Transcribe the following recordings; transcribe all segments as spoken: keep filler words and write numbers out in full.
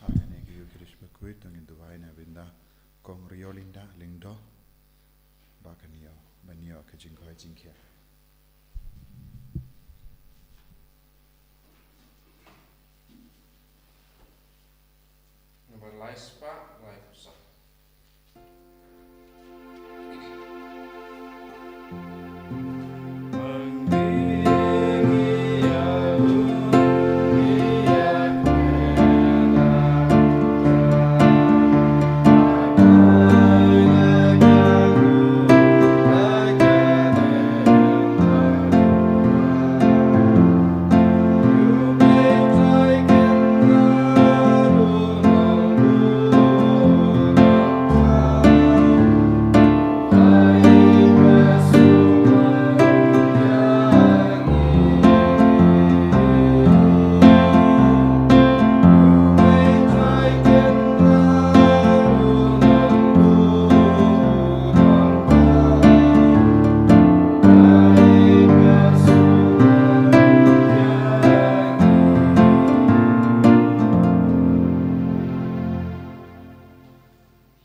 Ha kane ka Eucharist bakhuid to ngin duwai na ka bynta Kong Riolinda Lyngdoh ba kan ïoh ban ïoh ka jingkoit jingkhiah. Nambar lai spah lai phew saw.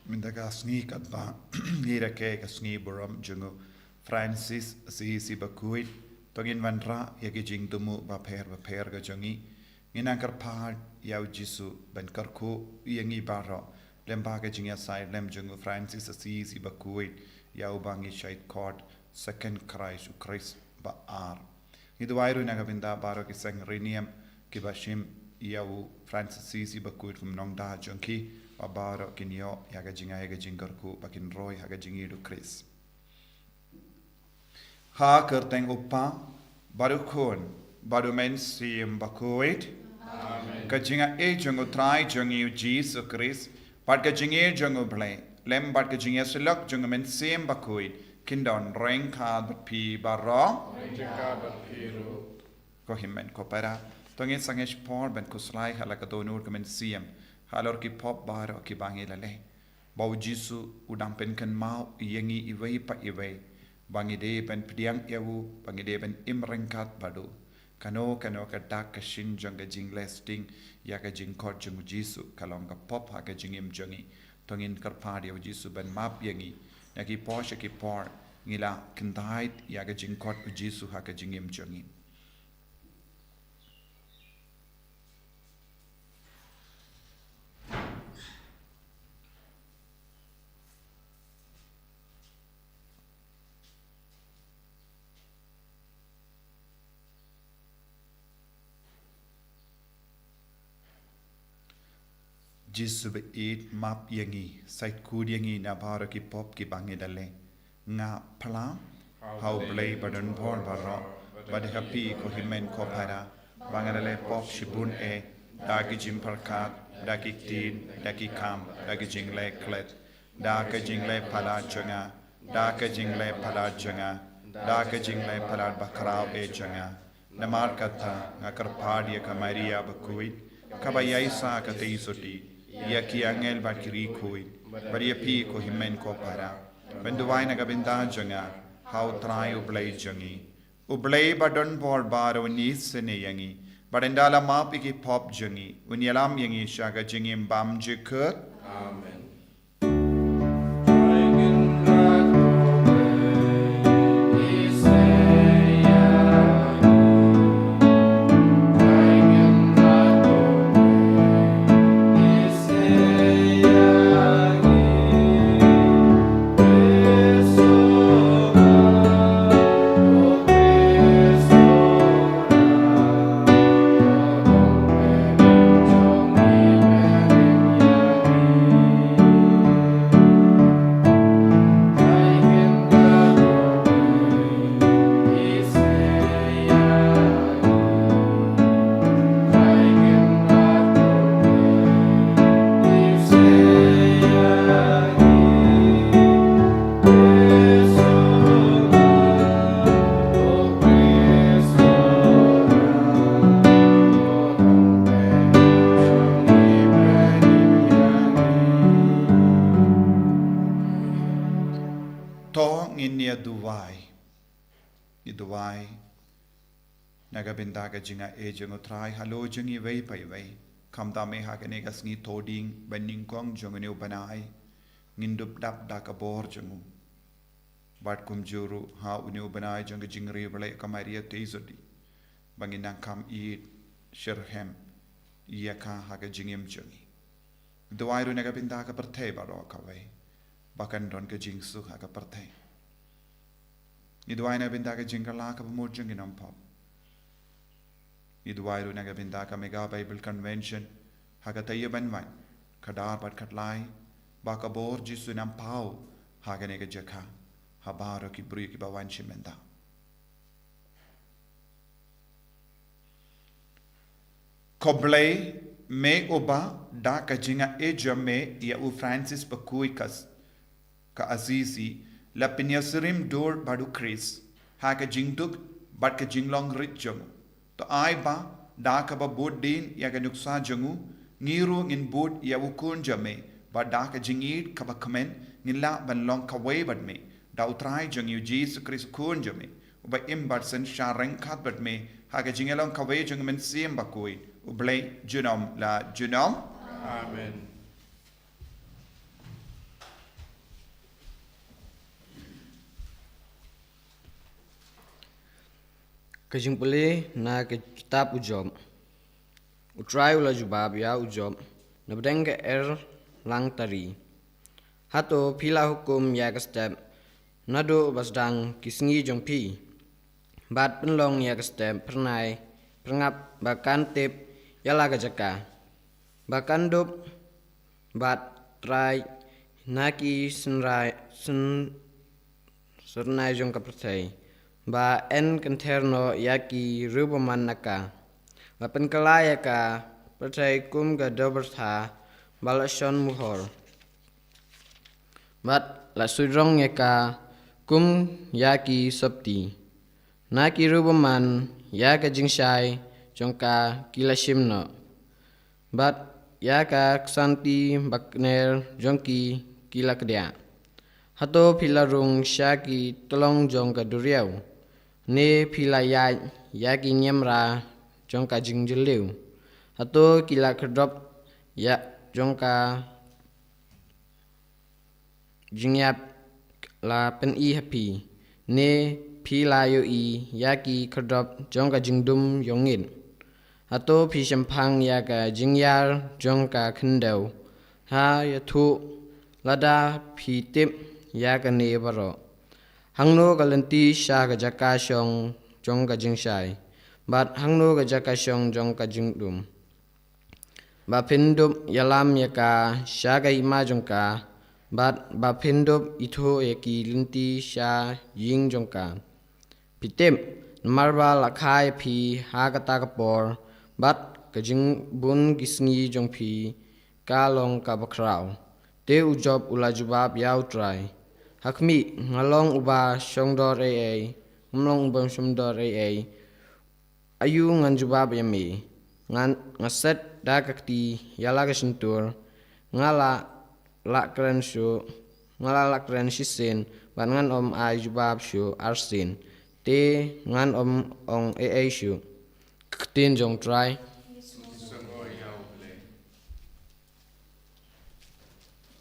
Mynta ka sngi katba ngi rakhe ka sngi burom jong u Francis Assisi bakhuid, to ngin wanrah ïa ki jingthmu bapher bapher ka jong ngi. Ngin nang kyrpad ïa u Jisu ban kyrkhu ïa ngi baroh lyngba ka jingïasaid lem jong u Francis Assisi bakhuid, ïa uba ngi shait khot Second Christ, u Khrist ba ar. Ngi duwai ruh na ka bynta baroh ki seng riewniam kiba shim ïa u Francis Assisi bakhuid kum nongda jong ki, ba baroh kin ïoh ïa ka jingai ka jingkyrkhu ba kin roi ha ka jingïeit u Khrist. Ha ka kyrteng u Kpa bad u Khun bad u Mynsiem Bakhuid. Amen. Ka jingaiei jong u Trai jong ngi u Jisu Khrist bad ka jingïeit jong u Blei lem bad ka jingïasyllok jong u Mynsiem Bakhuid kin don ryngkat bad phi baroh. Ryngkat bad phi ruh. Ko hynmen ko para, to ngin sangeh por ban khuslai ha la ka dohnud ka mynsiem halor ki pop baroh kiba ngi la leh, ba u Jisu u dang pynkynmaw ïa ngi iwei pa iwei ba ngi dei ban pdiang ïa u, ba ngi dei ban im ryngkat bad u. Kano kano ka dak ka shin jong ka jingleh sting ïa ka jingkhot jong u Jisu ka long ka pop ha ka jingim jong ngi. To ngin kyrpad ïa u Jisu ban map ïa ngi. Na ki por sha ki por ngi la kyntait ïa ka jingkhot u Jisu ha ka jingim jong ngi. Jisu ba ïeit, map ïa ngi, sait khuid ïa ngi na baroh ki pop kiba ngi da leh. Nga phla ha u Blei ba donbor baroh bad ha phi ko hynmen ko para, ba nga da leh pop shibun eh, da ki jingpyrkhat, da ki ktien, da ki kam, da ki jingleh klet, da ka jingleh palat jong nga, da ka jingleh palat jong nga, da ka jingleh palat bakhraw eh jong nga. Namar kata nga kyrpad ïa ka Maria bakhuid, kaba ïaisah ka tei soti, ïa ki angel bad ki riewkhuid, bad ïa phi ko hynmen ko para, ban duwai na ka bynta jong nga ha U Trai U Blei jong ngi. U Blei ba don bor baroh un isynei ïa ngi, bad ynda la map ïa ki pop jong ngi, un ïalam ïa ngi sha ka jingim bymjukut. Amen. To ngin ïa duwai. Ngi duwai na ka bynta ka jingaiei jong U Trai halor jong ngi iwei pa iwei. Khamtam eh ha kane ka sngi Thohdieng ba nyngkong jong une u bnai, ngin dup dap da ka bor jong u. Bad kumjuh ruh ha une u bnai jong ka jingriewblei ka Maria Theisotti, ba ngin nang kham ïeit shitrhem ïa ka ha ka jingim jong ngi. Duwai ruh na ka bynta ka pyrthei baroh kawei, ba kan don ka jingsuk ha ka pyrthei. Ngi duwai na ka bynta ka jingkylla kaba mut jong ki nongpop. Ngi duwai ruh na ka bynta ka Mega Bible Convention ha ka taïew ban wan, khadar bad khatlai, ba ka bor Jisu nang paw ha kane ka jaka ha baroh ki briew kiba wan shim bynta. Ko Blei, me uba da ka jingaiei jong me ïa u Francis bakhuid ka Assisi la pynïasyriem dur bad U Khrist ha ka jingduk bad ka jinglong rit jong u. To ai ba da kaba bud dien ïa ka nuksa jong u, ngi ruh ngin bud ïa u Khun jong me, ba da ka jingïeit kaba kmen ngin lah ban long kawei bad me, da U Trai jong ngi U Jisu Khrist U Khun jong me, uba im bad synshar ryngkat bad me ha ka jingïalong kawei jong U Mynsiem Bakhuid, U Blei junom la junom. Amen. Ka jingpule na ka kitab u Job. U Trai u la jubab ïa u Job na pdeng ka erlang tari. Hato phi la hukum ïa ka step naduh ba sdang ki sngi jong phi, bad pynlong ïa ka step phyrnai phyrngap ba kan tip ïa la ka jaka, ba kan dup bad trai na ki synrai syn syrnai jong ka pyrthei, ba yn kynther noh ïa ki riew bymman na ka, ba pynkylla ïa ka pyrthei kum ka dewbyrtha ba la shon muhor, bad la suidrong ïa ka kum ïa ki sopti. Na ki riew bymman ïa ka jingshai jong ka ki la shim noh, bad ïa ka ksanti bakner jong ki ki la kdiah. Hato phi la rung sha ki tyllong jong ka duriaw, ne phi la ïaid ïa ki niamra jong ka jingjylliew? Hato ki la khyrdop ïa jong ka jingïap la pyni ha phi, ne phi la ïohi ïa ki khyrdop jong ka jingdum ïongit? Hato phi shemphang ïa ka jingïar jong ka khyndew? Ha ïathuh lada phi tip ïa kane baroh. Hangno ka lynti sha ka jaka shong jong ka jingshai, bad hangno ka jaka shong jong ka jingdum? Ba phin dup ïalam ïa ka sha ka hima jong ka, bad ba phin dup ithuh ïa ki lynti sha ïing jong ka. Phi tip, namar ba la kha ïa phi ha kata ka por, bad ka jingbun ki sngi jong phi ka long kaba khraw. Te u Job u la jubab ïa u Trai, ha khmih, nga long uba shongdor ei ei, ym long u bym shym dor ei ei. Aïu ngan jubab ïa me? Ngan, nga set da ka kti ïa la ka shyntur. Nga la, la kren shuh, nga la, la kren shisien, bad ngan ym ai jubab shuh arsien. Te ngan ym ong ei ei shuh. Ka ktien jong Trai.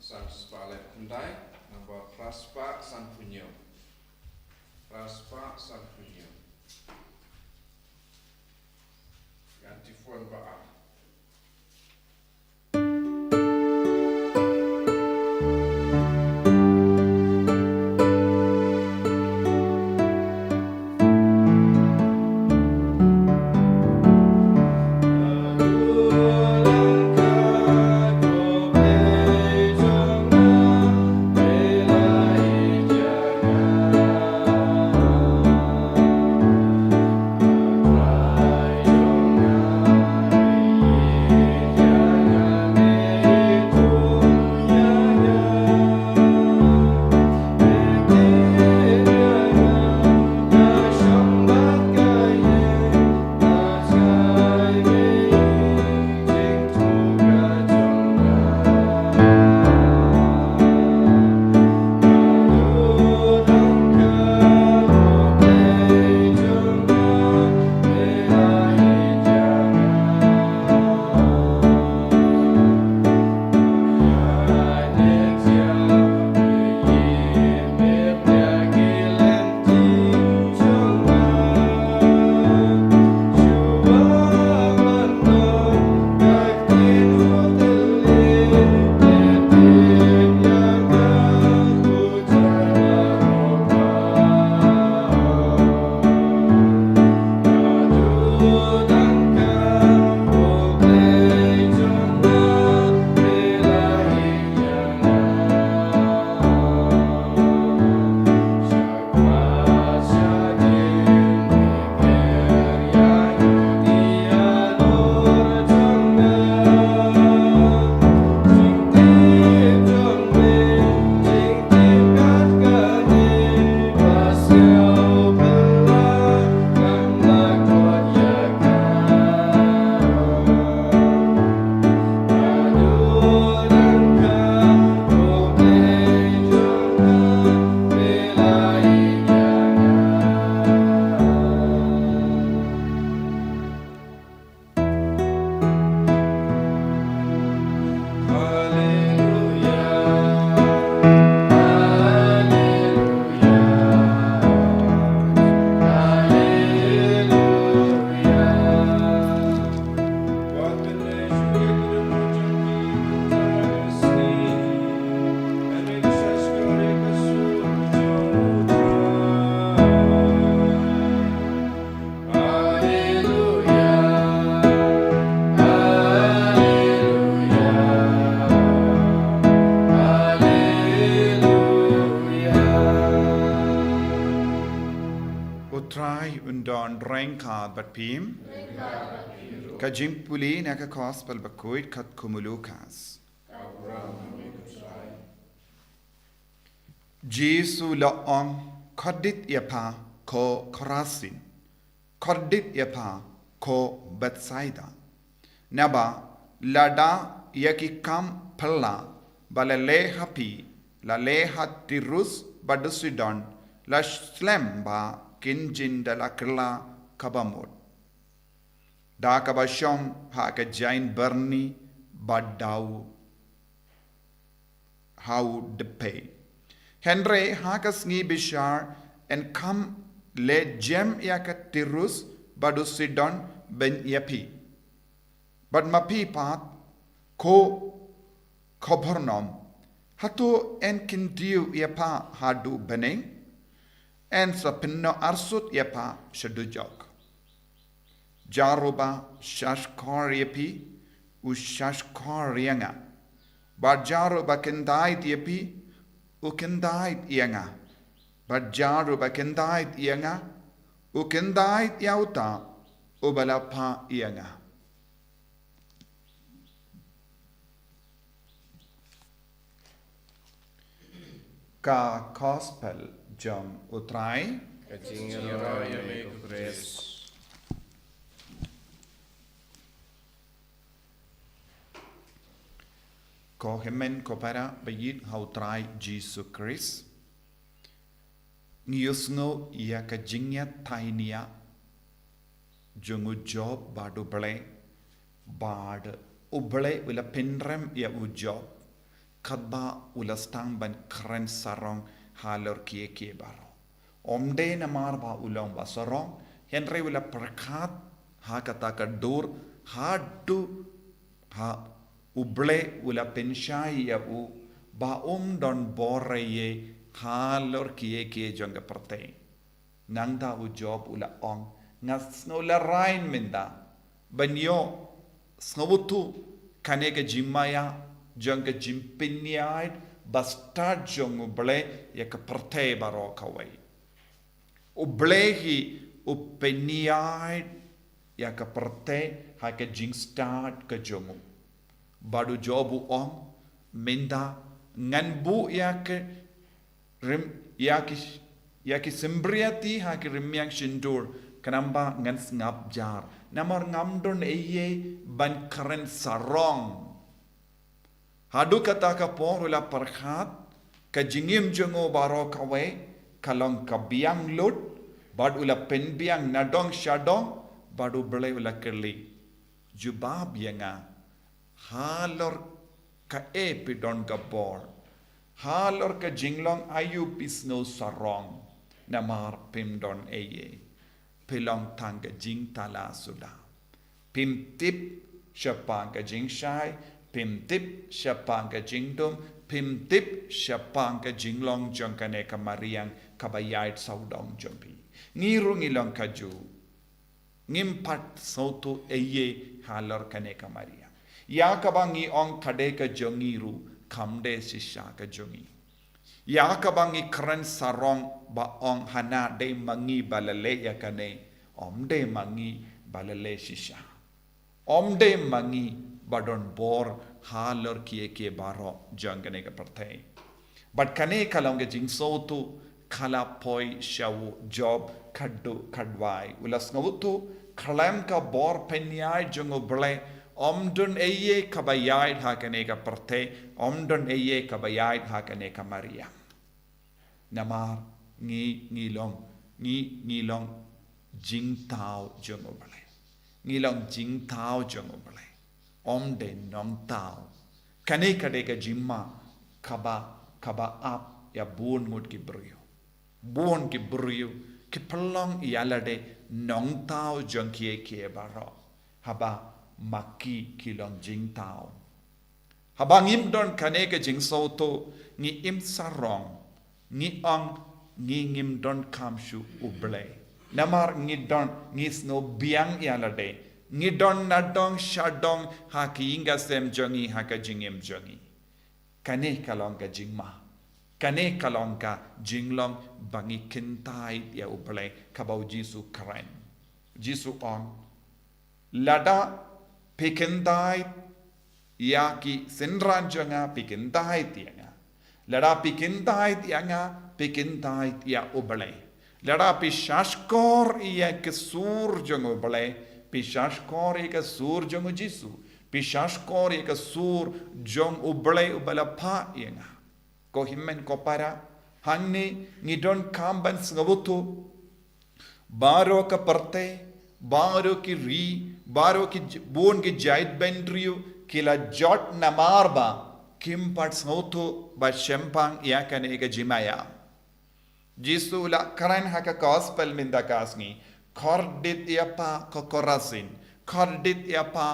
San spah le khyndai, namba phra spah sanphew hynñiew. Phra spah sanphew hynñiew. Ngan ti phone ba ah. U Trai un don ryngkat bad phi. Ka jingpule na ka Gospel bakhuid katkum u Lukas. Jisu la ong, kordit ïa pha ko Korasin, kordit ïa pha ko Bethsaida. Naba lada ïa ki kam phylla ba la leh ha phi la leh ha Tirus bad u Sidon, la slem ba kin jin da la kylla kaba mut da kaba shong ha ka jaiñ byrni ba daw ha u dpei. Hynrei ha ka sngi bishar yn kham leh jem ïa ka Tirus bad u Sidon ban ïa phi. Bad ma phi pat ko Kapernaum, hato yn kyntiew ïa pha haduh bneng? Yn sa pynnoh arsut ïa pha sha dujok. Jar uba shahshkor ïa phi, u shahshkor ïa nga. Bad jar uba kyndait ïa phi, u kyndait ïa nga. Bad jar uba kyndait ïa nga, u kyndait ïa uta uba la phah ïa nga. Ka Gospel jong u Trai. Ka jingïaroh ïa me ko Khrist. Ko hynmen ko para ba ïeit ha u Trai Jisu Khrist. Ngi ïohsngew ïa ka jingïathuhlyniah jong u Job bad U Blei, bad U Blei u la pynrem ïa u Job katba u la sdang ban kren sarong halor kiei kiei baroh. Ym dei namar ba u long ba sarong, hynrei u la pyrkhat ha kata ka dur, haduh ba U Blei u la pynshai ïa u ba um don bor eiei halor kiei kiei jong ka pyrthei. Nangta u Job u la ong, nga sngew la rain mynta ban ïoh sngewthuh kane ka jingmaïa jong ka jingpynïaid bastad jong U Blei ïa ka pyrthei baroh kawei. U Blei hi u pynïaid ïa ka pyrthei ha ka jingstad ka jong u. Bad u Job u ong, mynta ngan buh ïa ki rim, ïa ki, ïa ki symbriati ha ki rmiang shyntur, khnang ba ngan sngap jar. Namar ngam don eiei ban kren sarong. Haduh kata ka por u la pyrkhat, ka jingim jong u baroh kawei ka long ka biang lut, bad u la pynbiang nadong shadong, bad U Blei u la kylli, jubab ïa nga, halor kaei phi don ka bor, halor ka jinglong aïu phi sngew sarong, namar phim don eiei. Phi long tang ka jingthala suda. Phim tip shaphang ka jingshai, phim tip shaphang ka jingdum, phim tip shaphang ka jinglong jong kane ka mariang kaba ïaid sawdong jong phi. Ngi ruh ngi long kajuh. Ngim pat sngewthuh eiei halor kane ka mariang. Ïa kaba ngi ong ka dei ka jong ngi ruh kam dei shisha ka jong ngi. Ïa kaba ngi kren sarong ba ong hana dei ma ngi ba la leh ïa kane, ym dei ma ngi ba la leh shisha. Ym dei ma ngi ba don bor halor kiei kiei baroh jong kane ka pyrthei. Bad kane ka long ka jingsngewthuh ka la poi sha u Job khadduh khadwai. U la sngewthuh khlem ka bor pynïaid jong U Blei, ym don eiei kaba ïaid ha kane ka pyrthei, ym don eiei kaba ïaid ha kane ka mariang. Namar ngi, ngi long, ngi, ngi long jingthaw jong U Blei. Ngi long jingthaw jong U Blei. Ym dei nongthaw. Kane ka dei ka jingma kaba, kaba ap ïa bun ngut ki briew. Bun ki briew ki pynlong ïa lade nongthaw jong kiei kiei baroh. Haba ma ki ki long jingthaw. Haba ngim don kane ka jingsngewthuh, ngi im sarong, ngi ong, ngi ngim donkam shuh U Blei. Namar ngi don, ngi sngew biang ïa lade. Ngi don nadong shadong ha ka ïing ka sem jong ngi, ha ka jingim jong ngi. Kane ka long ka jingma. Kane ka long ka jinglong ba ngi kyntait ïa U Blei, kaba u Jisu kren. Jisu ong, lada phi kyntait ïa ki synran jong nga, phi kyntait ïa nga. Lada phi kyntait ïa nga, phi kyntait ïa U Blei. Lada phi shahshkor ïa ka sur jong U Blei, phi shahshkor ïa ka sur jong u Jisu, phi shahshkor ïa ka sur jong U Blei uba la phah ïa nga. Ko hynmen ko para, hangne ngi donkam ban sngewthuh. Baroh ka pyrthei, baroh ki ri, baroh ki j-, bun ki jaitbynriew, ki la jot namar ba kim pat sngewthuh ba shemphang ïa kane ka jingmaïa. Jisu u la kren ha ka gospel mynta ka sngi, kordit ïa pha ko Korasin, kordit ïa pha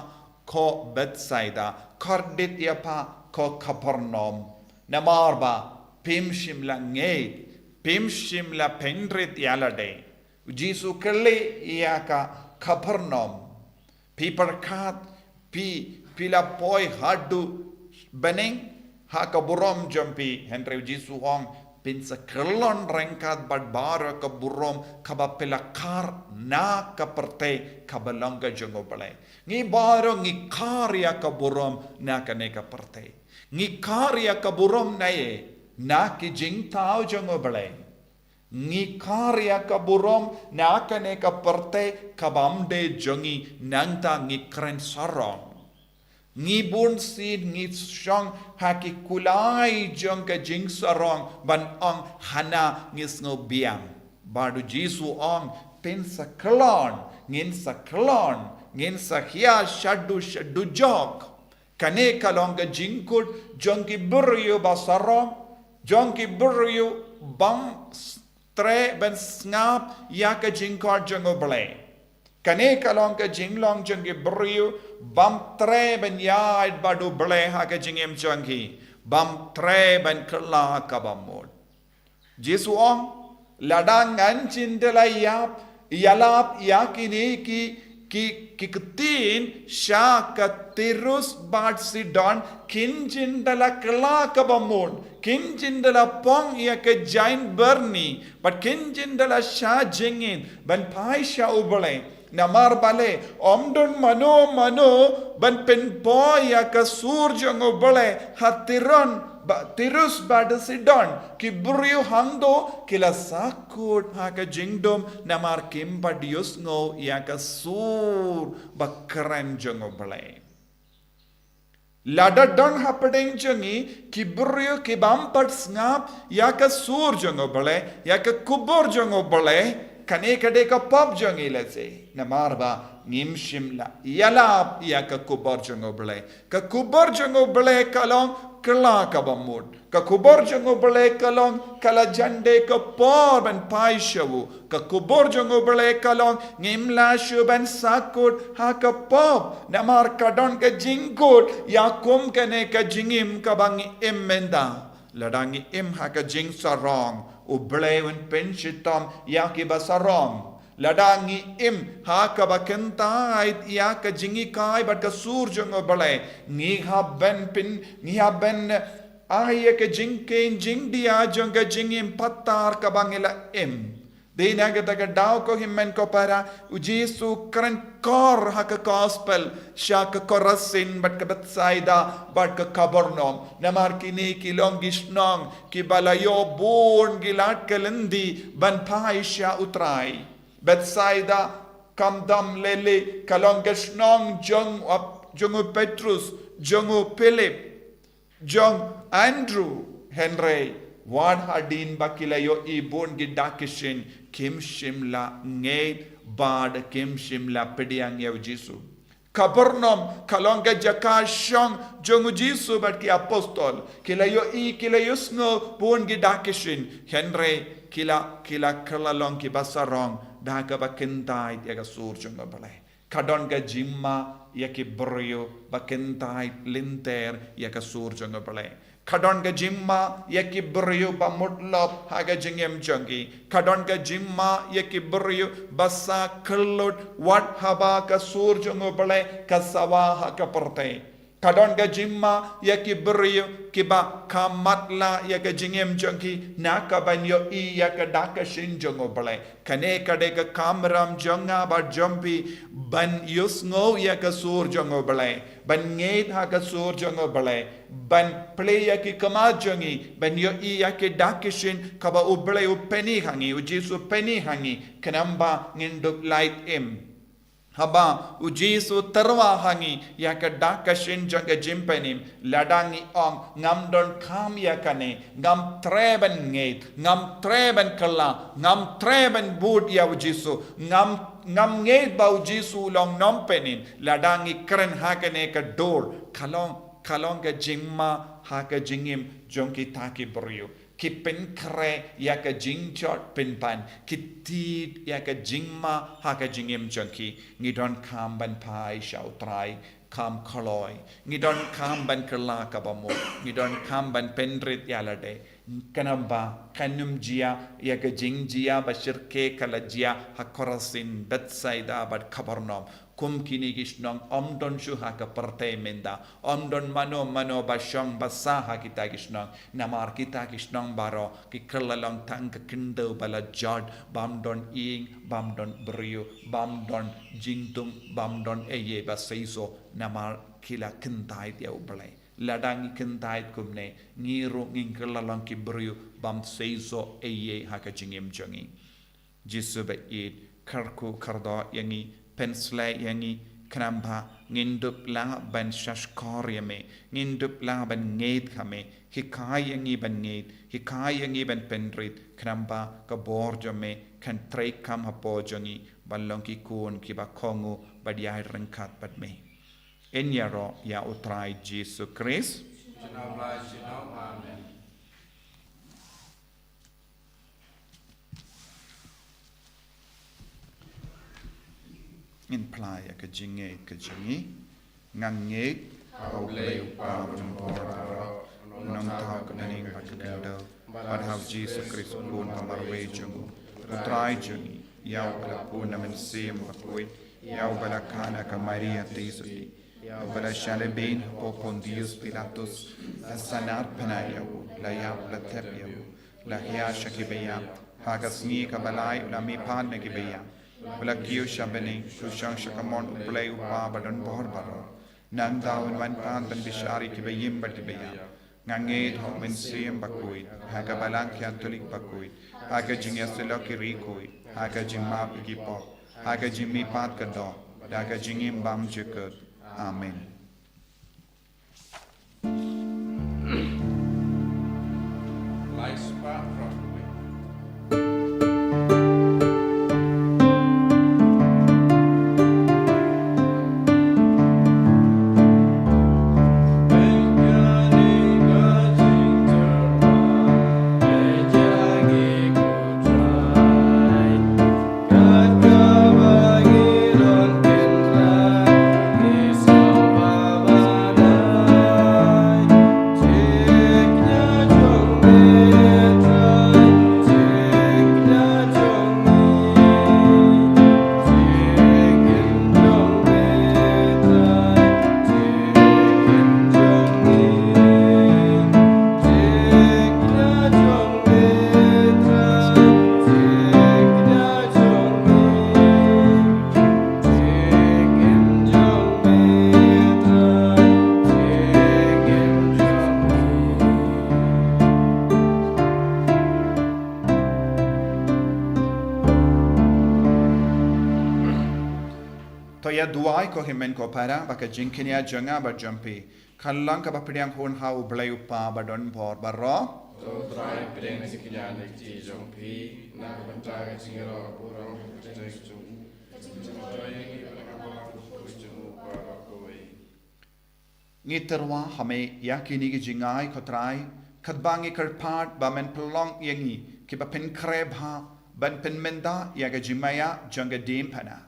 ko Bethsaida, kordit ïa pha ko Kapernaum. Namar ba phim shym la ngeit, phim shym la pynrit ïa lade. Jisu kylli ïa ka Kapernaum. Phi pyrkhat, phi, phi la poi haduh bneng ha ka burom jong phi, hynrei u Jisu u ong, phin sa kyllon ryngkat bad baroh ka burom kaba phi la khar na ka pyrthei kaba long ka jong U Blei. Ngi baroh ngi khar ïa ka burom na kane ka pyrthei. Ngi khar ïa ka burom na ei, na ki jingthaw jong U Blei. Ngi kar ïa ka burom na kane ka pyrthei ka bym dei jong ngi, nangta ngi kren sarong. Ngi bun sien ngi shong ha ki kulai jong ka jingsarong ban ong hana ngi sngewbiang. Bad u Jisu ong, phin sa khlon, ngin sa khlon, ngin sa hia shaduh shaduh jok. Kane ka long ka jingkut jong ki briew ba sarong, jong ki briew bym s-, treh ban sngap ïa ka jingkhot jong U Blei. Kane ka long ka jinglong jong ki briew bym treh ban ïaid bad U Blei ha ka jingim jong ki, bym treh ban kylla kaba mut. Jisu ong, lada ngan jin da la ïap, ïalap ïa kine ki, ki, ki ktien sha ka Tirus bad Sidon, kin jin da la kylla kaba mut, kin jin da la pong ïa ka jaiñ byrni, bad kin jin da la shah jingin ban phai sha U Blei. Namar balei, ym don mano mano ban pynpoi ïa ka sur jong U Blei ha Tiron, ba, Tirus bad Sidon, ki briew hangto ki la sahkut ha ka jingdum namar kim pat ïohsngew ïa ka sur ba kren jong U Blei. Lada don hapdeng jong ngi ki briew ki bym pat sngap ïa ka sur jong U Blei, ïa ka khubor jong U Blei, kane ka dei ka pop jong ngi lehse. Namar ba ngim shym la ïalap ïa ka khubor jong U Blei. Ka khubor jong U Blei ka long kylla kaba mut. Ka khubor jong U Blei ka long ka la jan dei ka por ban phai sha u. Ka khubor jong U Blei ka long ngim lah shuh ban sahkut ha ka pop. Namar ka don ka jingkut ïa kum kane ka jingim kaba ngi im mynta. Lada ngi im ha ka jingsarong, U Blei un pynshitom ïa kiba sarong. Lada ngi im ha kaba kyntait ïa ka jinghikai bad ka sur jong U Blei, ngi hap ban pyn, ngi hap ban ai ïa ka jingkheiñ jingdia jong ka jingim patar kaba ngi la im. Dei na kata ka daw ko hynmen ko para, U Jisu kren kor ha ka gospel sha ka Korasin bad ka Bethsaida bad ka Kapernaum. Namar kine ki long ki shnong kiba la ïoh bun ki lad ka lynti ban phai sha U Trai. Bethsaida, khamtam lei lei, ka long ka shnong jong u ap-, jong u Petrus, jong u Philip, jong Andrew, hynrei wat hadien ba ki la ïohi bun ki dak ki shin, kim shym la ngeit bad kim shym la pdiang ïa U Jisu. Kapernaum ka long ka jaka shong jong U Jisu bad ki apostol. Ki la ïohi, ki la ïohsngew bun ki dak ki shin, hynrei ki la, ki la kylla long kiba sarong da kaba kyntait ïa ka sur jong U Blei. Ka don ka jingma ïa ki briew ba kyntait lynter ïa ka sur jong U Blei. Ka don ka jingma ïa ki briew ba mutlop ha ka jingim jong ki. Ka don ka jingma ïa ki briew ba sah khyllut wat haba ka sur jong U Blei ka sawa ha ka pyrthei. Ka don ka jingma ïa ki briew kiba ka matlah ïa ka jingim jong ki na ka ban ïohi ïa ka dak ka shin jong U Blei. Kane ka dei ka kamram jong nga bad jong phi ban ïohsngew ïa ka sur jong U Blei, ban ngeit ha ka sur jong U Blei, ban plie ïa ki khmat jong ngi, ban ïohi ïa ki dak ki shin kaba U Blei u pyni ha ngi, U Jisu u pyni ha ngi, khnang ba ngin dup lait im. Haba U Jisu u tyrwa ha ngi ïa ka dak ka shin jong ka jingpynim, lada ngi ong ngam donkam ïa kane, ngam treh ban ngeit, ngam treh ban kylla, ngam treh ban bud ïa U Jisu, ngam, ngam ngeit ba U Jisu u long nongpynim, lada ngi kren ha kane ka dur, ka long, ka long ka jingma ha ka jingim jong kita ki briew. Ki pynkhreh ïa ka jingjot pynban, ki tied ïa ka jingma ha ka jingim jong ki, ngi donkam ban phai sha U Trai kham kloi, ngi donkam ban kylla kaba mut, ngi donkam ban pynrit ïa lade. Khnang ba kan ym jia ïa ka jingjia ba shyrkhei ka la jia ha Korasin, Bethsaida bad Kapernaum. Kum kine ki shnong ym don shuh ha ka pyrthei mynta. Ym don mano mano ba shong ba sah ha kita ki shnong. Namar kita ki shnong baroh ki kylla long tang ka khyndew ba la jot, bym don ïing, bym don briew, bym don jingthung, bym don ei ei ba seisoh. Namar ki la kyntait ïa U Blei. Lada ngi kyntait kumne, ngi ruh ngin kylla long ki briew bym sei soh ei ei ha ka jingim jong ngi. Jisu ba ïeit, kyrkhu kyrdoh ïa ngi, pynshlei ïa ngi, khnang ba ngin dup lang ban shahshkor ïa me, ngin dup lang ban ngeit ha me, hikai ïa ngi ban ngeit, hikai ïa ngi ban pynrit, khnang ba ka bor jong me kan trei kam hapoh jong ngi, ban long ki khun kiba kohnguh bad ïai ryngkat bad me. Ngin ïaroh ïa U Trai Jisu Khrist. Junom la junom, amen. Ngin phla ïa ka jingngeit ka jong ngi. Nga ngeit ha U Blei U Kpa Uba Donbor Baroh, U Nongthaw ka bneng bad ka khyndew, bad ha U Jisu Khrist U Khun ba marwei jong U, U Trai jong ngi, ïa uba la pun na Mynsiem Bakhuid, ïa uba la kha na ka Maria Theisotti, ïa uba la shah lehbeiñ hapoh Pontius Pilatus, la sahnarphna ïa u, la ïap, la thep ïa u, la hiar sha kiba ïap, ha ka sngi kaba lai u la mihpat na kiba ïap, u la kiew sha bneng, u shong sha kamon U Blei U Kpa Uba Donbor Baroh. Nangta un wan pat ban bishar ïa kiba im bad kiba ïap. Nga ngeit ha U Mynsiem Bakhuid, ha ka Balang Katholik bakhuid, ha ka jingïasyllok ki riewkhuid, ha ka jingmap ïa ki pop, ha ka jingmihpat ka doh, ha ka jingim bymjukut. Amen. Lai spah rok wei. To ïa duwai ko hynmen ko para, ba ka jingkñia jong nga bad jong phi kan long kaba pdiang hun ha U Blei U Kpa Uba Donbor Baroh. To Trai, pdiang ka jingkñia na ki kti jong phi, na ka bynta ka jingïaroh burom ha ka kyrteng jong U, ka jingmyntoi ïa ngi bad na ka bor jong U Kpa baroh kawei. Ngi tyrwa ha me ïa kine ki jingai ko Trai, katba ngi kyrpad ba men pynlong ïa ngi kiba pynkhreh bha ban pynmynta ïa ka jingmaïa jong ka diengphna,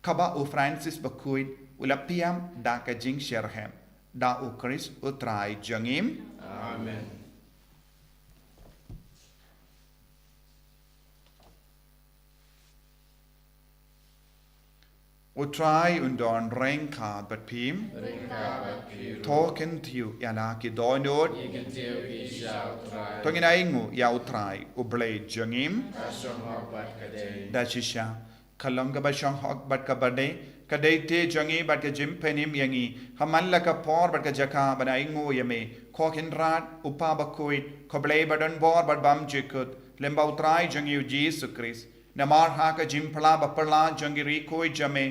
kaba u Francis Bakhuid u la pynïap da ka jingshitrhem. Da U Khrist U Trai jong ngi. Amen. U Trai un don ryngkat bad phi. Ryngkat bad phi ruh. To kyntiew ïa la ki dohnud. Ngi kyntiew ïa phi sha U Trai. To ngin ainguh ïa U Trai U Blei jong ngi. Ka shong hok bad ka dei. Da shisha ka long kaba shong hok bad kaba dei, ka dei te jong ngi bad ka jingpynim ïa ngi ha man la ka por bad ka jaka ban ainguh ïa me, ko Kynrad, U Kpa Bakhuid, ko Blei Badonbor bad Bymjukut, lyngba U Trai jong ngi U Jisu Khrist. Namar ha ka jingphla baphylla jong ki riewkhuid jong me,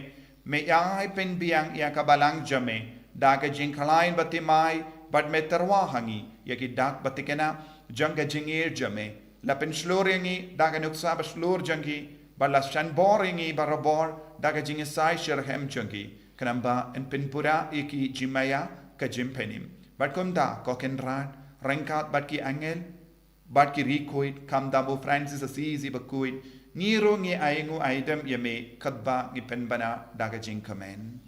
me ïai pynbiang ïa ka balang jong me da ka jingkhlaiñ baptismai, bad me tyrwa ha ngi ïa ki dak bathikna jong ka jingïeit jong me. La pynshlur ïa ngi da ka nuksa bashlur jong ki, bad la shon bor ïa ngi barabor da ka jingisai shitrhem jong ki, khnang ba yn pynpura ïa ki jingmaïa ka jingpynim. Bad kumta, ko Kynrad, ryngkat bad ki angel bad ki riewkhuid, khamtam U Francis Assisi Bakhuid, ngi ruh ngi ainguh aidem ïa me katba ngi pynbna da ka jingkmen.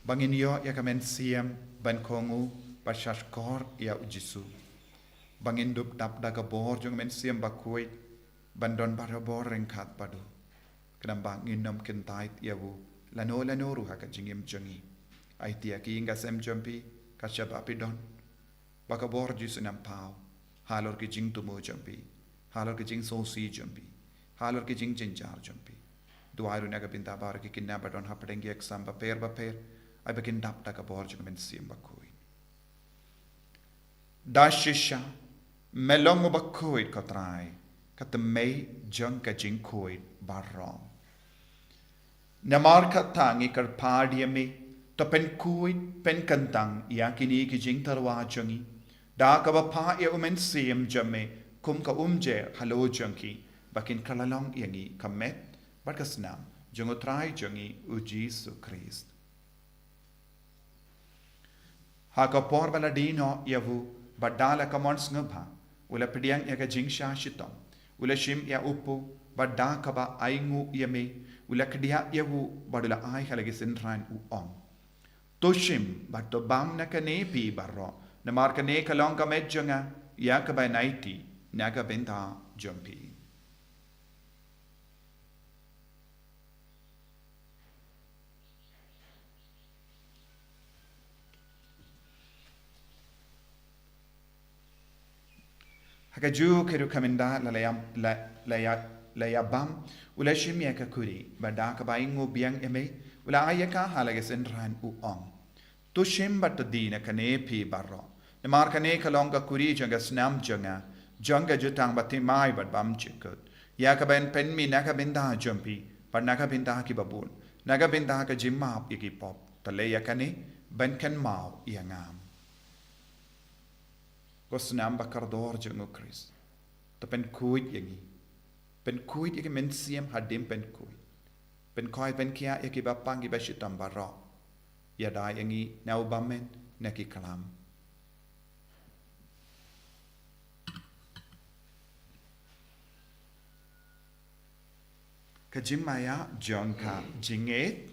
Ba ngin ïoh ïa ka mynsiem ban kohnguh bad shahshkor ïa u Jisu. Ba ngin dup dap da ka bor jong ka mynsiem bakhuid ban don barabor ryngkat bad u. Khnang ba ngin ym kyntait ïa u lano lano ruh ha ka jingim jong ngi. Aiti ïa ki ïing ka sem jong phi, ka shaba phi don. Ba ka bor Jisu un ym paw halor ki jingthmu jong phi, halor ki jingsngewsih jong phi, halor ki jingjynjar jong phi. Duwai ruh na ka bynta baroh ki khynnah ba don hapdeng ki exam bapher bapher, ai ba kin dap da ka bor jong ka mynsiem bakhuid. Da shisha me long u bakhuid, ko Trai, ka tmei jong ka jingkhuid baroh. Namar kata ngi kyrpad ïa me, to pynkhuid pynkyntang ïa kine ki jingtyrwa jong ngi da kaba phah ïa u Mynsiem jong me kum ka umjer halor jong ki, ba kin kylla long ïa ngi ka met bad ka snam jong u Trai jong ngi u Jisu Khrist. Ha ka por ba la die noh ïa u, bad da la ka mon sngewbha, u la pdiang ïa ka jingshah shitom, u la shim ïa u pud, bad da kaba ainguh ïa me, u la kdiah ïa u, bad u la ai ha la ki synran, u ong: To shim bad to bam na kane phi baroh, namar kane ka long ka met jong nga, ïa kaba ngi aiti na ka bynta jong phi. Ha kajuh ka rukom mynta la la ïa, la, la ïa, la ïa bam, u la shim ïa ka kuri, bad da kaba ainguh biang ïa me, u la ai ïa ka ha la ki synran, u ong: To shim bad to die na kane phi baroh, namar kane ka long ka kuri jong ka snam jong nga, jong ka jutang bathymmai bad bymjukut, ïa kaba yn pynmih na ka bynta jong phi bad na ka bynta ki babun, na ka bynta ka jingmap ïa ki pop. To leh ïa kane ban kynmaw ïa nga. Ko snam bakordor jong u Khrist, to pynkhuid ïa ngi. Pynkhuid ïa ki mynsiem hadien pynkhuid. Pynkhoi pynkhiah ïa ki bapang ki bashitom baroh. Ïada ïa ngi na u bymman na ki klam. Ka jingmaïa jong ka jingngeit.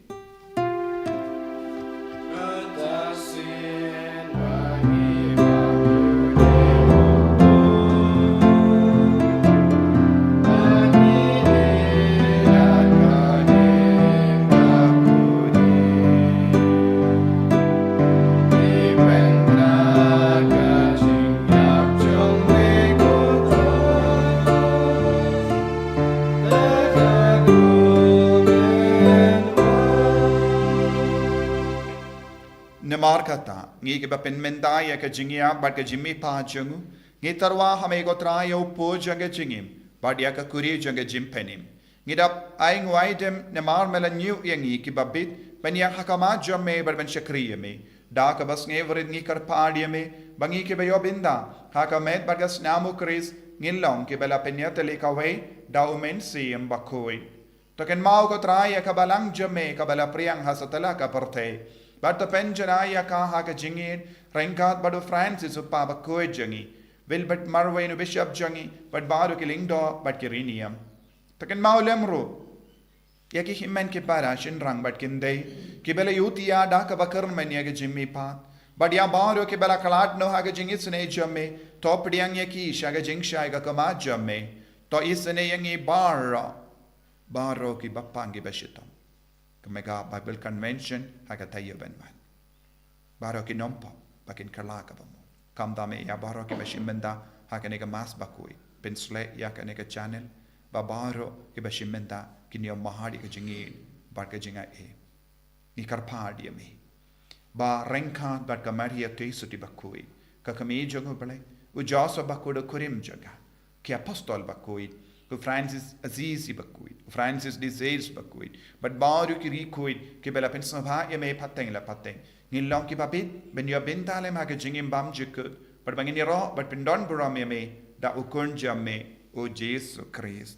Namar kata, ngi kiba pynmynta ïa ka jingïap bad ka jingmihpat jong u, ngi tyrwa ha me ko Trai ïa u pud jong ka jingim, bad ïa ka kuri jong ka jingpynim. Ngi da ainguh aidem namar me la ñiew ïa ngi kiba bit ban ïeng ha khmat jong me bad ban shakri ïa me. Da kaba sngewrit ngi kyrpad ïa me ba ngi kiba ïoh bynta ha ka met bad ka snam u Khrist, ngin long kiba la pynïatylli kawei da u Mynsiem Bakhuid. To kynmaw ko Trai ïa ka balang jong me kaba la pdiang ha satlak ka pyrthei. Bad to pynjanai ïa ka ha ka jingïeit ryngkat bad u Francis u Papa bakhuid jong ngi, Wilbert Marwein u Bishop jong ngi, bad baroh ki lyngdoh bad ki riewniam. To kynmaw lem ruh ïa ki hynmen ki para shynrang bad ki khyndai kiba la ïohi da kaba kyrmen ïa ka jingmihpat, bad ïa baroh kiba la khlad noh ha ka jingisynei jong me. To pdiang ïa ki sha ka jingshai ka khmat jong me. To isynei ïa ngi baroh, baroh ki bapang ki bashitom. Ka Mega Bible Convention ha ka taïew ban wan. Baroh ki nongpop ba kin kylla kaba mut. Khamtam ïa baroh kiba shim bynta ha kane ka Mass bakhuid. Pynsleh ïa kane ka channel ba baroh kiba shim bynta kin ïoh mahar ïa ka jingïeit bad ka jingaiei. Ngi kyrpad ïa me ba ryngkat bad ka Maria Theisotti bakhuid, ka Kmie jong u Blei, u Joseph bakhuid u kurim jong ka, ki apostol bakhuid, u Francis Assisi bakhuid, u Francis de Sales bakhuid, bad baroh ki riewkhuid kiba la pynsngewbha ïa me pateng la pateng, ngin long kiba bit ban ïoh bynta lem ha ka jingim bymjukut, bad ba ngin ïaroh bad pyndonburom ïa me da u Khun jong me u Jisu Khrist.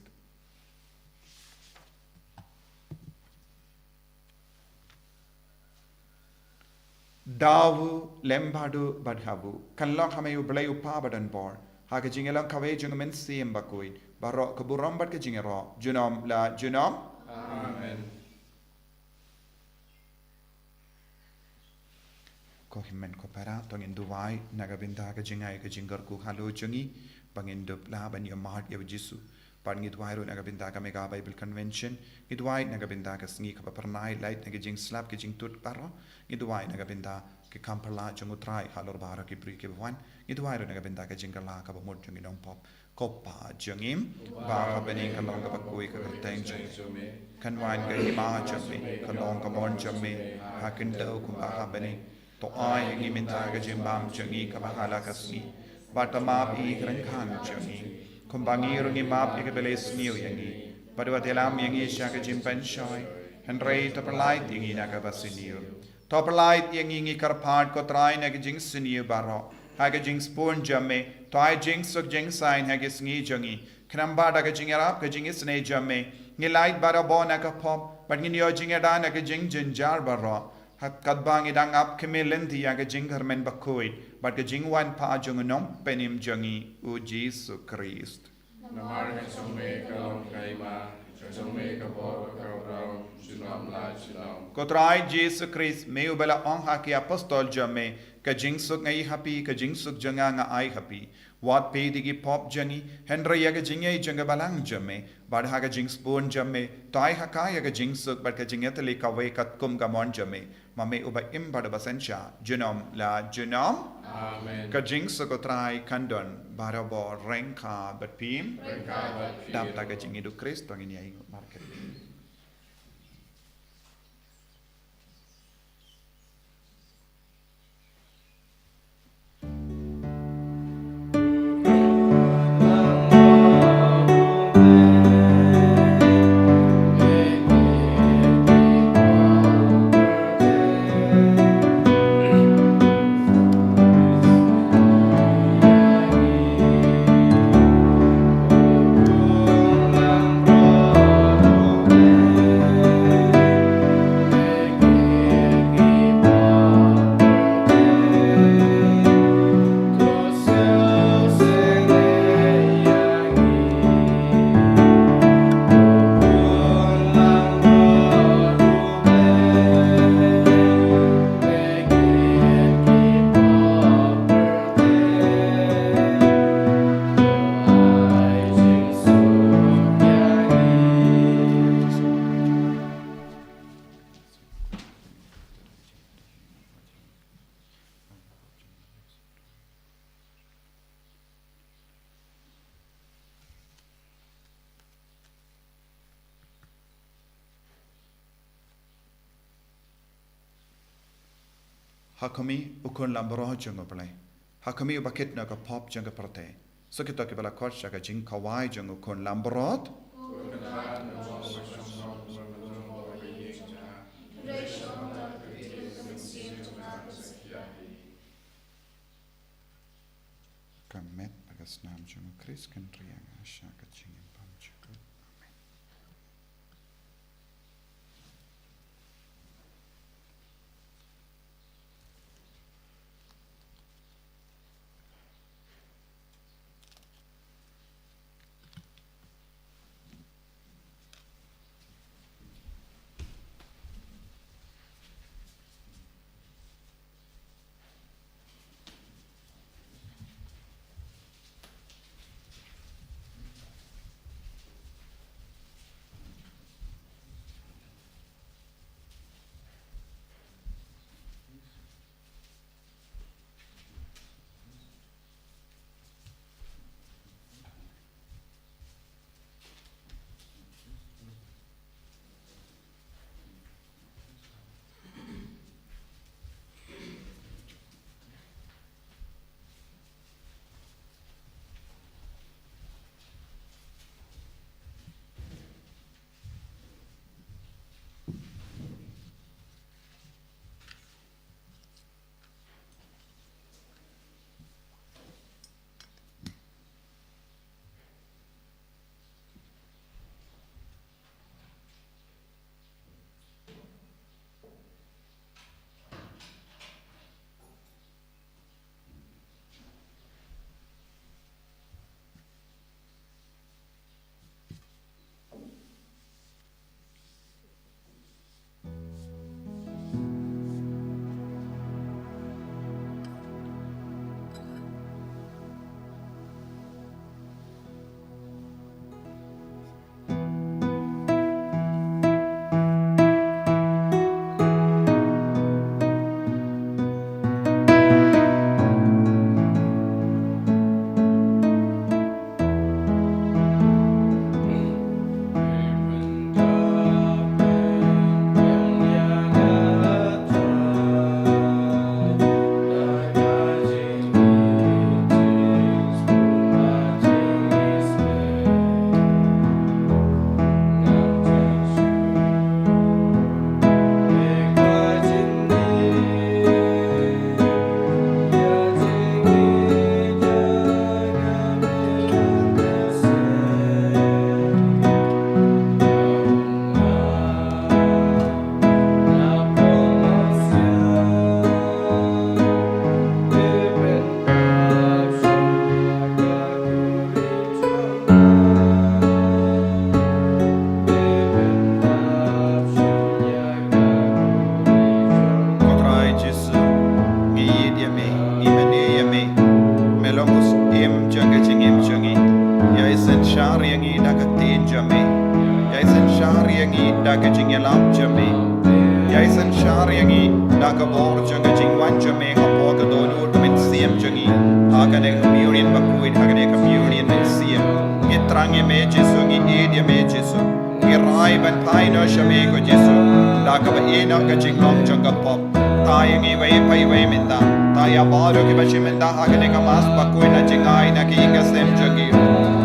Da u, lem bad u, bad ha u. Kan long ha me U Blei U Kpa badonbor, ha ka jingïalang kawei jong u Mynsiem Bakhuid, baroh ka burom bad ka jingïaroh junom la junom. Amen. Ko hynmen ko para, to ngin duwai na ka bynta ka jingai ka jingkyrkhu halor jong ngi, ba ngin dup lah ban ïa mad ïa u Jisu. Bad ngi duwai ruh na ka bynta ka Mega Bible Convention, ngi duwai na ka bynta ka sngi kaba phyrnai, lait na ka jingslap ka jingtut baroh, ngi duwai na ka bynta ka kam pyrshah jong u Trai halor baroh ki briew kiba wan, ngi duwai ruh na ka bynta ka jingkylla kaba mut jong ki nongpop. Ko Pa jong ngi ba ha bneng, ka long kaba khuid ka kyrteng jong me. Kan wan ka hima jong me, ka long ka mon jong me ha khyndew kumba ha bneng. To ai ha ngi mynta ka jingbam jong ngi kaba ha la ka sngi. Bad to map ïa ki ryngkat jong ngi, kumba ngi ruh ngi map ïa kiba la sniew ïa ngi. Bad wat ïalam ïa ngi sha ka jingpynshoi, hynrei to pyllait ïa ngi na kaba sniew. To pyllait ïa ngi, ngi kyrpad ko Trai, na ka jingsniew baroh, ha ka jingsbun jong me. To ai jingsuk jingsaiñ ha ka sngi jong ngi, khnang ba da ka jingïarap ka jingisynei jong me, ngin lait barabor na ka pop, bad ngin ïoh jingïada na ka jingjynjar baroh. Ha katba ngi dang ap khmih lynti ïa ka jingkyrmen bakhuid bad ka jingwan pat jong u Nongpynim jong ngi, u Jisu Khrist. Namar ka jong me ka long ka hima, ka jong me ka bor, ka bor, junom la junom. Ko Trai Jisu Khrist, me uba la ong ha ki apostol jong me, ka jingsuk nga ai ha phi, ka jingsuk jong nga nga ai ha phi. Wat peit ïa ki pop jong ngi, hynrei ïa ka jingaiei jong ka Balang jong me. Bad ha ka jingsbun jong me, to ai ha ka ïa ka jingsuk bad ka jingïatylli kawei katkum ka mon jong me, ma me uba im bad uba synshar junom la junom. Amen. Ka jingsuk u Trai kan don barabor ryngkat bad phi. Ryngkat bad phi. Dap da ka jingïeit u Khrist, to ngin ïa ïeng markylliang. Ha khmih u Khun langbrot jong U Blei, ha khmih uba kit na ka pop jong ka pyrthei. Sa kito kiba la khot sha ka jingkhawai jong u Khun langbrot. Ka met bad ka snam jong u Khrist kan ri ïa nga sha ka jingim bymjukut. Amen. ka jingïalap jong me. Ïai synshar ïa ngi da ka bor jong ka jingwan jong me hapoh ka dohnud mynsiem jong ngi. Ha kane ka Mei Ïing bakhuid, ha kane ka Mei Ïing mynsiem. Ngi thrang ïa me Jisu, ngi ïeit ïa me Jisu. Ngi rai ban phai noh sha me ko Jisu. Da kaba ïehnoh ka jinglong jong ka pop. Thaw ïa ngi wei pa wei mynta. Thaw ïa baroh kiba shim mynta ha kane ka Mass bakhuid na jingai na ki ïing ki sem jong ki.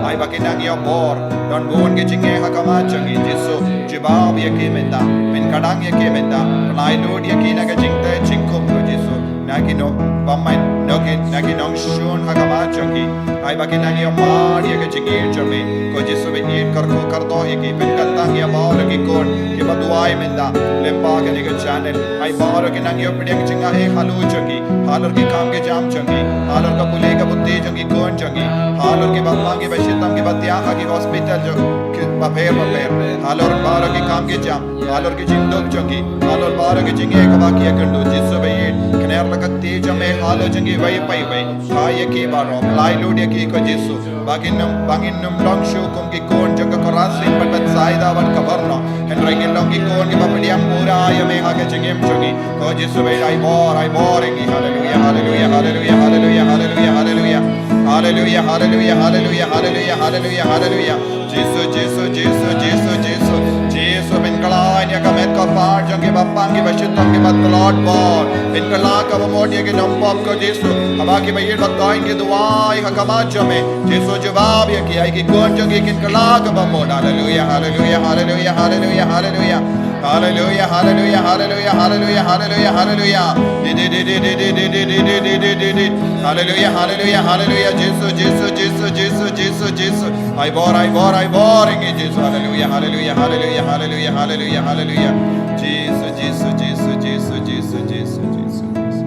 Ai ba kin nang ïoh bor. Don bun ki jingeh ha khmat jong ki Jisu. Jubab ïa ki mynta. Pynkhlaiñ ïa ki mynta. Pynlait lut ïa ki na ka jingteh jingkhum ko Jisu. Na ki nongbymman, na ki, na ki nongshun ha khmat jong ki. Ai ba kin nang ïoh mad ïa ka jingïeit jong me. Ko Jisu ba ïeit kyrkhu kyrdoh ïa ki, pynkyntang ïa baroh ki khun kiba duwai mynta lyngba kane ka channel. Ai baroh kin nang ïoh pdiang jingaiei halor jong ki, halor ki kam ki jam jong ki, halor ka pule ka puthi jong ki khun jong ki, halor kiba pang kiba shitom kiba thiah ha ki hospital jong ki bapher bapher, halor baroh ki kam ki jam, halor ki jingduk jong ki, halor baroh ki jingeh kaba ki ïakynduh Jisu ba ïeit, kner la ka kti jong me halor jong ki wei pa wei. Thaw ïa ki baroh, pynlait lut ïa ki ko Jisu. Ba ngin ym, ba ngin ym long shuh kum ki khun jong ka Korasin bad Bethsaida bad Kapernaum. Hynrei ngin long ki khun kiba pdiang pura ïa me ha ka jingim jong ngi. Ko Jisu ba ïeit, ai bor, ai bor ïa ngi. Haleluia, haleluia, haleluia, haleluia. Haleluia, haleluia, haleluia. Jisu, Jisu, Jisu, Jisu, Jisu. Jisu, pynkylla ïa ka met ka par jong kiba pang kiba shitom kiba tlot bor. Pynkylla ka bamut ïa ki nongpop ko Jisu. Haba kiba ïeit ba koit ki duwai ha khmat jong me. Jisu jubab ïa ki, ai ki khun jong ki kin kylla ka bamut. Haleluia, haleluia, haleluia, haleluia, haleluia. Haleluia, haleluia, haleluia, haleluia, haleluia, haleluia. Di, di, di, di. Haleluia, haleluia, haleluia. Jisu, Jisu, Jisu, Jisu, Jisu, Jisu. Ai bor, ai bor, ai bor ïa ngi Jisu. Haleluia, haleluia, haleluia, haleluia, haleluia, haleluia. Jisu, Jisu, Jisu, Jisu, Jisu, Jisu, Jisu, Jisu.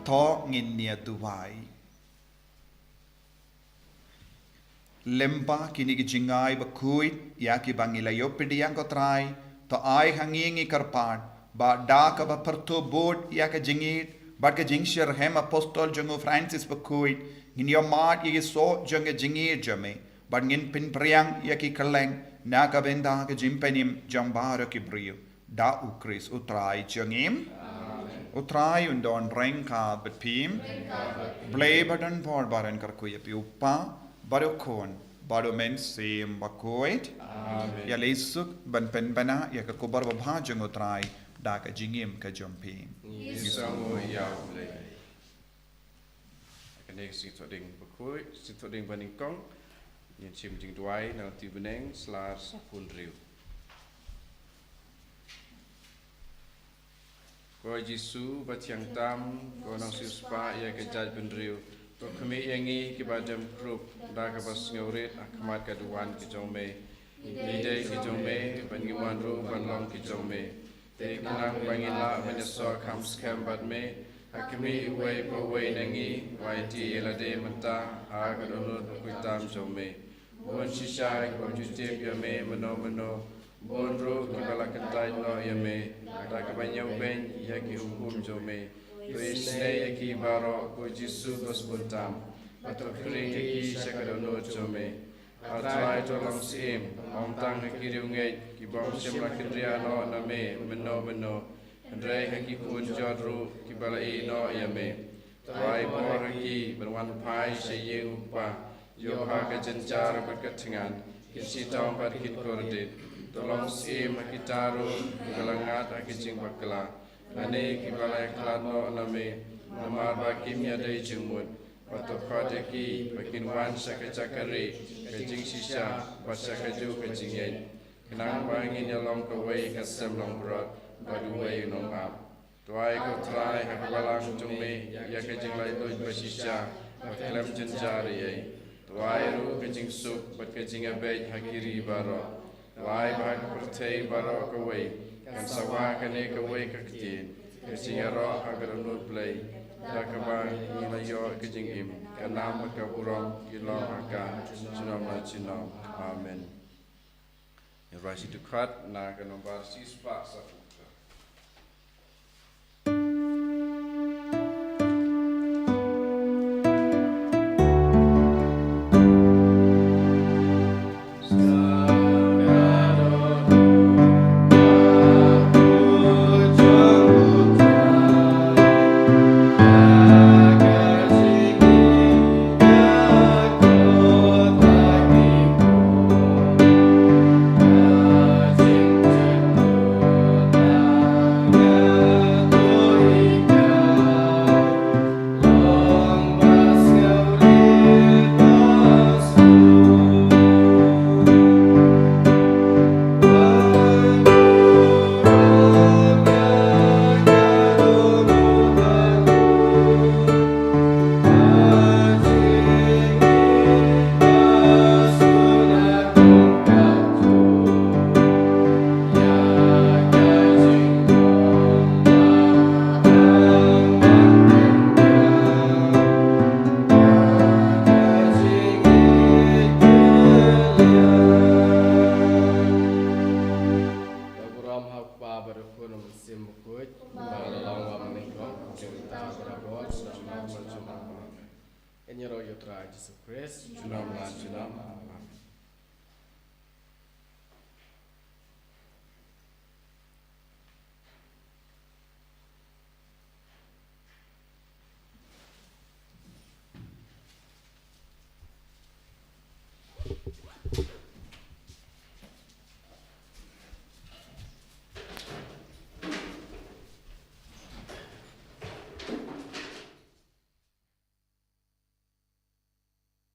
To ngin ïa duwai. Lyngba kine ki jingai bakhuid ïa kiba ngi la ïoh pdiang ko Trai, to ai ha ngi ngi kyrpad ba da kaba pyrthuh bud ïa ka jingïeit bad ka jingshitrhem apostol jong u Francis bakhuid, ngin ïoh mad ïa ki soh jong ka jingïeit jong me bad ngin pynphriang ïa ki kylleng na ka bynta ka jingpynim jong baroh ki briew. Da U Khrist U Trai jong ngi. Amen. U Trai un don ryngkat bad phi. Ryngkat bad phi. Blei ba don bor baroh un kyrkhu ïa phi, U Kpa bad U Khun bad U Mynsiem Bakhuid. Amen. Ïa leit suk ban pynbna ïa ka khubor babha jong U Trai da ka jingim ka jong phi. Ngi sngew ïa U Blei. Kane ka Sngi Thohdieng Bakhuid, Sngi Thohdieng Banyngkong. Ngin shim jingduwai na U Trai Bneng, sla ar saphew hynriew. Ko Jisu ba thiang tam, ko nongsiewspah ïa ka jaitbynriew, to khmih ïa ngi kiba dem krup da kaba sngewrit ha khmat ka duwan ka jong me. Ngi dei ki jong me, bad ngim wan ruh ban long ki jong me. Te khnang ba ngin lah ban ïasoh kham skhem bad me, ha khmih uwei pa uwei na ngi, wat ïa lade mynta ha ka dohnud bakhuid tam jong me. Bun shisha ki bym ju tip ïa me mynno mynno, bun ruh kiba la kyntait noh ïa me da kaba ñiewbeiñ ïa ki hukum jong me. To isynei ïa ki baroh, ko Jisu ba sbun tam, bad to khring ïa ki sha ka dohnud jong me. A Trai, to long syiem, ym tang ha ki riewngeit kiba ym shym la kynriah noh na me mynno mynno, hynrei ha ki khun jot ruh kiba la ïehnoh ïa me. To ai bor ha ki ban wan phai sha ïing U Kpa, ïoh ha ka jynjar bad ka thngan, kin shitom bad kin kordit. To long syiem ha kita ruh kiba la ngat ha ki jingbakla, lane kiba la ïakhlad noh na me namar ba kim ïadei jingmut. Bad to khot ïa ki ba kin wan sha ka jaka rieh ka jingshisha bad sha kajuh ka jingngeit, khnang ba ngin ïalong kawei ka sem langbrot bad uwei u nongap. To ai ko Trai ha ka balang jong me ïa ka jinglaitluid bashisha bad khlem jynjar ei ei. To ai ruh ka jingsuk bad ka jingïabeit ha ki ri baroh. Wai ba ha ka pyrthei baroh kawei kan sa wah kane kawei ka ktien, ka jingïaroh ha ka dohnud Blei, da kaba ngin ïoh ka jingim ka nam bad ka burom ki long ha ka junom la junom. Amen. Ïa rai shi dkhot na ka nombar shispah saphew. Ba la long ba mynnyngkong, jong kita barabor, sdang mar sdang mar. Ngi ïaroh ïa U Trai Jisu Khrist. Junom la junom.